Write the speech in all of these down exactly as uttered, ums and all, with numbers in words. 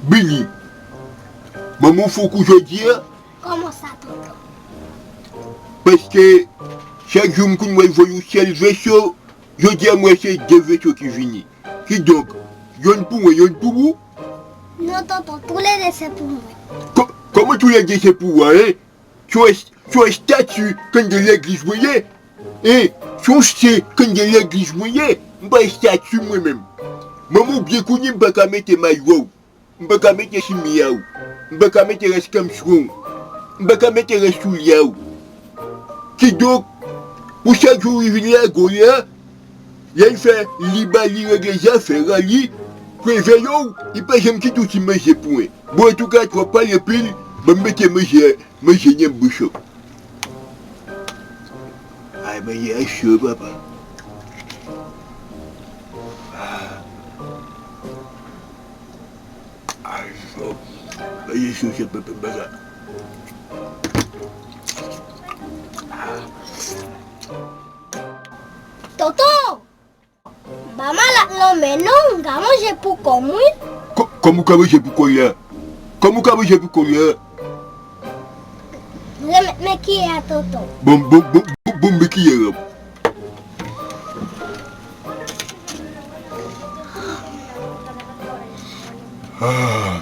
Bini, manman w fè w kou jodi a? Kòman sa, tonton? Paske chak jou m konn wè l voye yon sèl veso, jodi a m wè se de veso ki vini. Kidonk, yonn pou mwen, yonn pou ou? Non, tonton, toulede se pou mwen. Kò-, kòman toulede se pou ou a, en? Se yon es-, se yon estati k anndan legliz mwen ye. En, se yon sen k anndan legliz mwen ye. M pa estati mwen menm. Manman w byen konnen m pa ka mete mayo a w. M pa ka mete chimi a w. M pa ka mete rès kanmchwon w. M pa ka mete rès soulye a w. Kidonk, pou chak jou li vin lage w la, lè l fè li ba li regle zafè a li, preveye w, li pa janm kite w ti manje pou en. Bon, antouka, twòp pale anpil, ban m mete manje, manje nan bouch ou. Ay, manje a cho, papa. Ah. Ay, cho. Manje cho, cho, papa, papa. Tonton! Ba malad lanmen non, m ka manje pou kò m wi. Kò-, kòman w ka manje pou kò w la? Kòman w ka manje pou kò w la? Remèt men kiyè a, tonton. Bon, bon, bon, bon, bon, men kiyè a. Ah.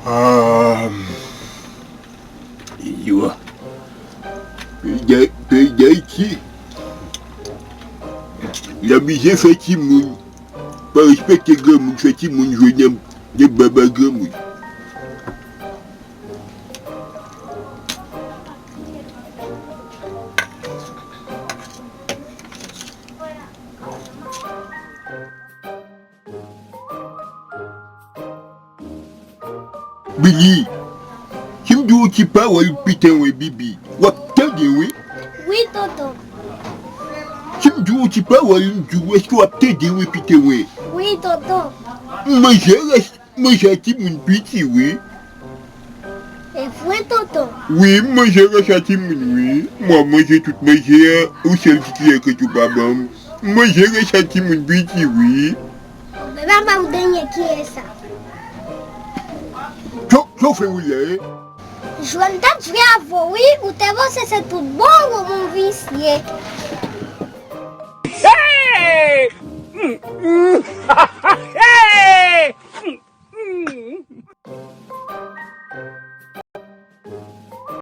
Ah, yo. Peyi Day-, peyi Dayiti. Lamize fè timoun pa respekte granmoun, fè timoun jwe nan, nan baba granmoun. Bini, si m di w yon ti pawòl piten wi, Bibi, w ap tande wi? Wi, tonton. Si m di w yon ti pawòl, m di w, èske w ap tande wi, piten wi? Wi, tonton. M manje rès Manje a timoun piti wi. E vre, tonton? Wi, m manje rès a timoun wi. Mwen manje tout manje a, ou sèl ti kiyè ke tou pa ban m. M manje rès a timoun piti wi. Bon, men papa, ou dènye kiyè sa. Cho, cho fè wi la, en? Jwè m t ap jwe avè w wi, ou te panse se tout bon ou bon visye. Hey! Mm, mm.